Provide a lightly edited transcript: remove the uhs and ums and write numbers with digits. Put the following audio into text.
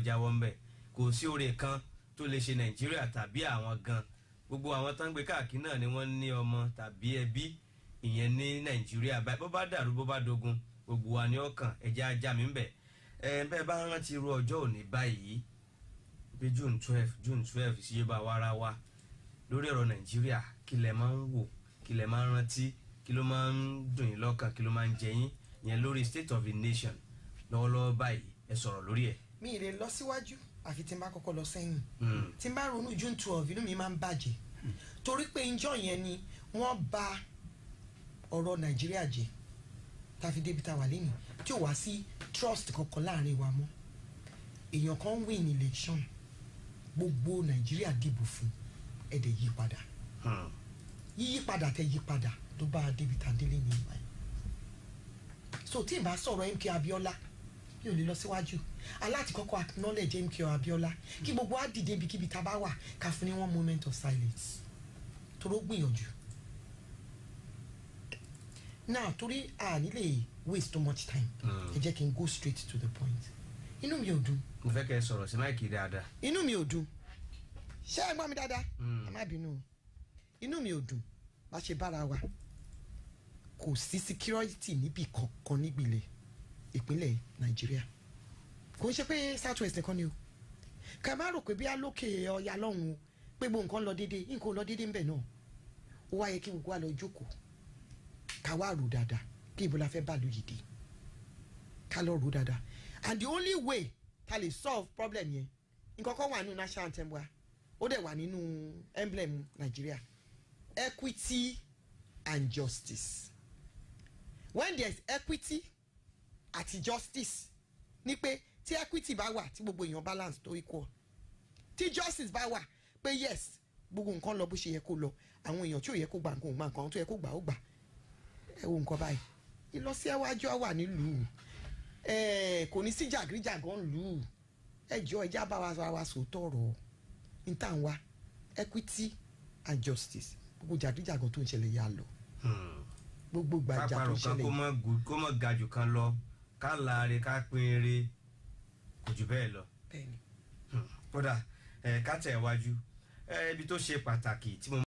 jáwọ́ ńbẹ̀. Kò sí oore kan tó lè ṣe Nàìjíríà tàbí àwọn gan. Gbogbo àwọn tó ń gbé káàkiri náà ni wọ́n ní ọmọ tàbí ẹbí ìyẹn ní Nàìjíríà báyìí. Bó bá dàrú, bó bá dogun, gbogbo wa ní ọkàn ẹ̀jẹ̀ ajá mi ń bẹ̀. Ẹ bẹ́ẹ̀ bá rántí irú ọjọ́ òní báyìí bí June 12, June 12 ìṣèjọba wa ara wa lórí ọ̀rọ̀ Nàìjíríà, kí lẹ máa ń wò, kí lẹ máa ń rántí, kí ló máa ń dùn yín lọ́kàn, kí ló máa ń jẹ yín ìyẹn lórí state of the nation lọ́wọ́lọ́wọ́ báyìí? Ẹ sọ̀rọ̀ lórí ẹ̀. Mi ì lè lọ síwájú àfi tí n bá kọ́kọ́ lọ sẹ́yìn. Tí n bá ronú June 12, inú mi máa ń bàjẹ́ torí pé njọ́ yẹn ni wọ́n bà ọ̀rọ̀ Nàìjíríà jẹ́ tá a fi débi tá a wà lẹ́yìn, tí ò wá sí trust kankan láàrin wa mọ́. Èèyàn kan win election, gbogbo Nàìjíríà dìbò fún, ẹ̀ dẹ̀ yí padà. Yíyí padà tẹ yí padà tó bá a débi tá a délé ní ìgbà yìí. So tí n bá sọ̀rọ̀ MK Abiola, mi ò lè lọ síwájú. Aláti kọ́kọ́ acknowledge MK Abiola, kí gbogbo á dìde ibikíbi tá a bá wà, ká fún ní one moment of silence toró gbìyànjú now, torí a ní lè waste too much time. Ẹ jẹ́ kí n go straight to the point. Inú mi ò dùn. Mo fẹ́ kẹ́ ẹ sọ̀rọ̀ sí mic dáadáa. Inú mi ò dùn. Ṣé ẹ gbọ́ mi dáadáa? Ẹ má bínú o. Inú mi ò dùn bá ṣe bára wa. Kò sí security níbì kankan nígbìlẹ̀ ìpínlẹ̀ Nàìjíríà. Kò ń ṣe pé South West nìkan ni o. Ká má rò pé bí alókè ọya lọ́hùn o, pé gbogbo nǹkan lọ déédéé. Nǹkan ò lọ déédéé ńbẹ̀ náà. Ó wá yẹ kí gbogbo wa lọ jókòó, ká wá rò dáadáa kí ibo la fẹ́ bá lu yìí dé. Ká lọ rò dáadáa, and the only way ta lè solve problem yẹn, nǹkan kan wà nínú national anthem wa, ó dẹ̀ wà nínú emblem Nàìjíríà: equity and justice. When there is equity àti justice, ní pé tí equity bá wà, tí gbogbo èèyàn balance tó equal, tí justice bá wà pé yes, gbogbo nǹkan lọ bó ṣe yẹ kó lọ, àwọn èèyàn tí ò yẹ kó gbà nǹkan ò gbà, nǹkan tó yẹ kó gbà ó gbà. Ẹ wo nǹkan báyìí, ìlọsíwájú á wà nílùú ẹ, kò ní sí jàgídíjàgan lù ú. Ẹ jọ, ẹ já bá wa sòótọ́ ọ̀rọ̀ ní tá à ń wá: equity and justice. Gbogbo jàgídíjàgan tó ń ṣẹlẹ̀ yà lọ, gbogbo gbàjà tó kápárọ̀ ń kan ṣẹlẹ̀ kó má kó má ga jù kan lọ, ká láre, ká pín eré, kò jù bẹ́ẹ̀ lọ. Bẹ́ẹ̀ni. Kódà ẹ ká tẹ̀ wájú ẹ ibi tó ṣe pàtàkì tí mo